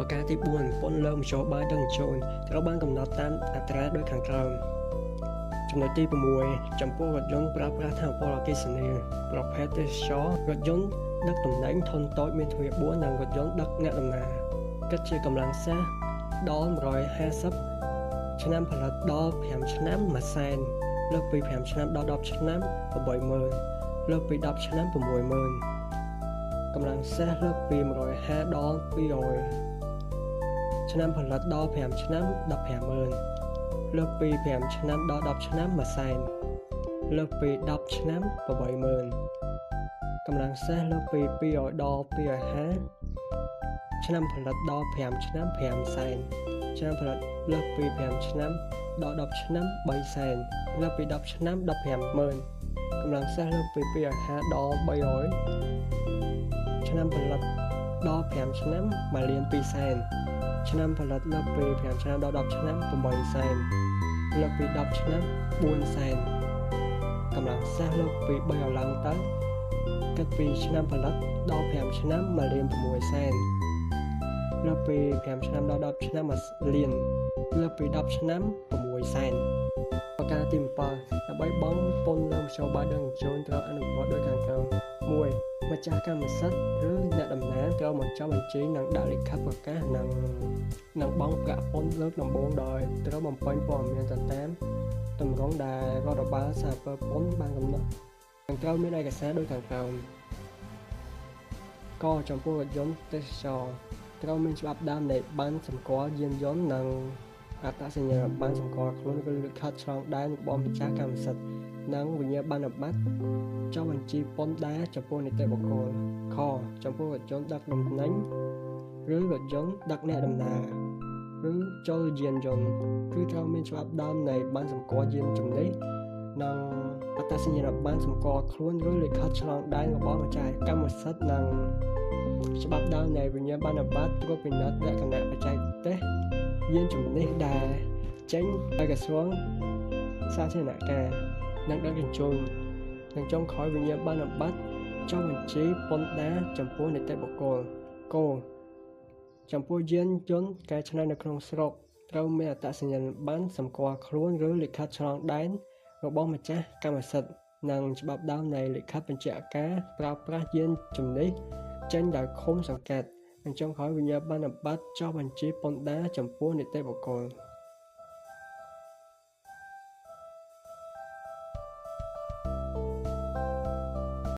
ប្រការទី4ពន្ធលើមធ្យោបាយដឹកជញ្ជូនត្រូវបានកំណត់តាមអត្រាដូចខាងក្រោមចំណុចទី6ចំពោះរថយន្តប្រើប្រាស់ថាមពលអគ្គិសនីប្រភេទទេសចររថយន្តដឹកទំនិញធុនតូចមានទ្វារ4និងរថយន្តដឹកអ្នកដំណើរគិតជាកម្លាំងសេះដល់150ឆ្នាំផលិតដល់5ឆ្នាំ1សែនលើសពី5ឆ្នាំដល់10ឆ្នាំ80000លើសពី10ឆ្នាំ60000កម្លាំងសេះលើសពី150ដល់200ឆ្នាំផលិតដល់5ឆ្នាំ150,000លើសពី5ឆ្នាំដល់10ឆ្នាំ1សែនលើសពី10ឆ្នាំ80000កម្លាំងសេះលើសពី200ដល់250ឆ្នាំផលិតដល់5ឆ្នាំ5សែនឆ្នាំផលិតលើសពី5ឆ្នាំដល់10ឆ្នាំ3សែនលើសពី10ឆ្នាំ150,000កម្លាំងសេះលើសពី250ដល់300ឆ្នាំផលិតដល់5ឆ្នាំ1លាន2សែនឆ្នាំផលិតលើសពី5ឆ្នាំដល់10ឆ្នាំ8សែនលើសពី10ឆ្នាំ4សែនកម្លាំងសេះលើសពី3ឡើងទៅគិតពីឆ្នាំផលិតដល់5ឆ្នាំ1លាន6សែនលើសពី5ឆ្នាំដល់10ឆ្នាំ1លានលើសពី10ឆ្នាំ6សែនប្រការទី7ដើម្បីបង់ពន្ធលើមធ្យោបាយដឹកជញ្ជូនត្រូវអនុវត្តដោយខាងក្រោម1ម្ចាស់កម្មសិទ្ធិឬអ្នកតំណាងត្រូវមកចុះបញ្ជីនិងដាក់លិខិតប្រកាសនិងបង់ប្រាក់ពន្ធលើកដំបូងដោយត្រូវបំពេញព័ត៌មានទៅតាមទម្រង់ដែលរដ្ឋបាលសហព័ន្ធពន្ធបានកំណត់និងត្រូវមានឯកសារដូចខាងក្រោមកចំពោះរថយន្តទេសចរត្រូវមានច្បាប់ដើមនៃប័ណ្ណសម្គាល់យានយន្តនិងអត្តសញ្ញាណប័ណ្ណសម្គាល់ខ្លួនឬលិខិតឆ្លងដែនរបស់ម្ចាស់កម្មសិទ្ធិនិងវិញ្ញាបនបត្រចុះបញ្ជីពន្ធដារចំពោះនីតិបុគ្គលខចំពោះរថយន្តដឹកទំនិញឬរថយន្តដឹកអ្នកដំណើរឬចលយានយន្តគឺត្រូវមានច្បាប់ដើមនៃប័ណ្ណសម្គាល់យានជំនិះនិងអត្តសញ្ញាណប័ណ្ណសម្គាល់ខ្លួនឬលិខិតឆ្លងដែនរបស់ម្ចាស់កម្មសិទ្ធិនិងច្បាប់ដើមនៃវិញ្ញាបនបត្រត្រួតពិនិត្យលក្ខណៈបច្ចេកទេសយានជំនិះដែលចេញដោយក្រសួងសាធារណការនិងដឹកជញ្ជូននិងចុងក្រោយវិញ្ញាបនបត្រចុះបញ្ជីពន្ធដារចំពោះនីតិបុគ្គលគចំពោះយានយន្តកែច្នៃនៅក្នុងស្រុកត្រូវមានអត្តសញ្ញាណប័ណ្ណសម្គាល់ខ្លួនឬលិខិតឆ្លងដែនរបស់ម្ចាស់កម្មសិទ្ធិនិងច្បាប់ដើមនៃលិខិតបញ្ជាក់ការប្រើប្រាស់យានជំនិះចេញដោយឃុំសង្កាត់និងចុងក្រោយវិញ្ញាបនបត្រចុះបញ្ជីពន្ធដារចំពោះនីតិបុគ្គល។